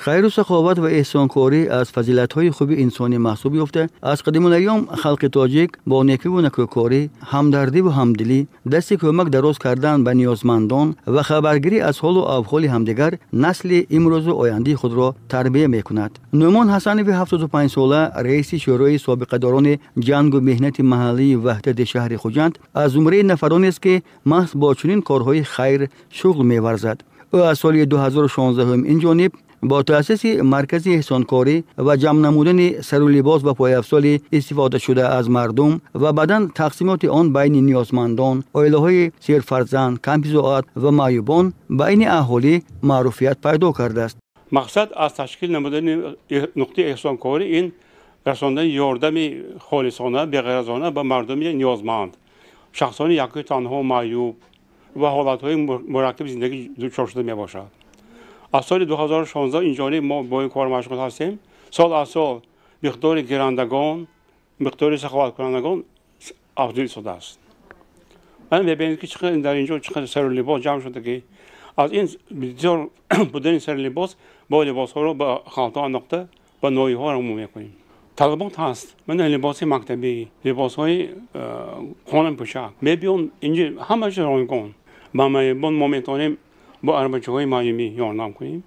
Хайру саховат ва эҳсонкорӣ аз фазилатҳои хуби инсонӣ маҳсуб ёфта, аз қадимулайём халқи тоҷик бо некиву накӯкорӣ, ҳамдардиву ҳамдилӣ, дасти кӯмак дароз кардан ба ниёзмандон ва хабаргирӣ аз ҳолу авҳоли ҳамдигар насли имрӯзу ояндаи худро тарбия мекунад. Нӯъмон Ҳасанови 75-сола, раиси Шӯрои собиқадорони ҷангу меҳнати маҳаллии Ваҳдати шаҳри Хуҷанд, аз зумраи нафаронест, ки маҳз бо чунин корҳои хайр шуғл меварзад. Ӯ аз соли 2016 ин ҷониб бо таъсиси маркази эҳсонкорӣ ва ҷамъ намудани сару либос ва пойафзоли истифодашуда аз мардум ва баъдан тақсимоти он байни ниёзмандон, оилаҳои серфарзанд, камбизоат ва маъюбон байни аҳолӣ маъруфият пайдо кардааст. Мақсад аз ташкил намудани нуқтаи эҳсонкорӣ ин расондани ёрдами холисона, беғаразона ба мардуми ниёзманд, шахсони якӯи танҳо, маъюб ва ҳолатҳои мураккаби зиндагӣ дучор шуда мебошад. Аз соли 2016 инҷониб мо бо ин кор машғул ҳастем. Сол аз сол миқдори гирандагон, миқдори саховаткунандагон афзоиш истодааст. Ман мебинед, ки чӣ дар инҷо чӣ қадр сару либос ҷамъ шуда, ки аз ин бисёр будани сару либос бо либосҳоро ба халтаҳо андохта, ба ноҳияҳо равона мекунем. Талабот ҳаст. Мана либоси мактабӣ, либосҳои хонапӯшак мебиён инҷо, ҳамааш ройгон. Ба маъюбон мо метавонем бо арбачаҳои маъюбӣ ёрдам кунем.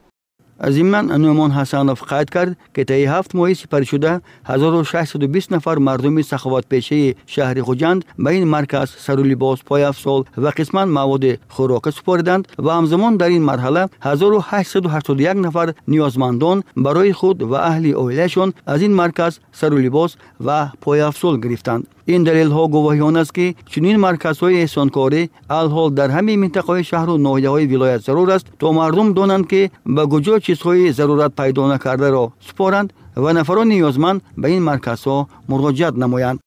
Зимнан Нӯъмон Ҳасанов қайд кард, ки таи 7 моҳи сипаришуда 1620 нафар мардуми саховатпешаи шаҳри Хуҷанд ба ин марказ сару либос, пойафзол ва қисман маводи хӯрока супориданд ва ҳамзамон дар ин марҳала 1881 нафар ниёзмандон барои худ ва аҳли оилаашон аз ин марказ сару либос ва пойафзол гирифтанд. Ин далелҳо гувоҳи он аст, ки чунин марказҳои эҳсонкорӣ алҳол дар ҳамаи минтақаҳои шаҳру ноҳияҳои вилоят зарур аст, то мардум донанд, ки ба куҷо чизҳои зарурат пайдо накардаро супоранд ва нафарони ниёзманд ба ин марказҳо муроҷиат намоянд.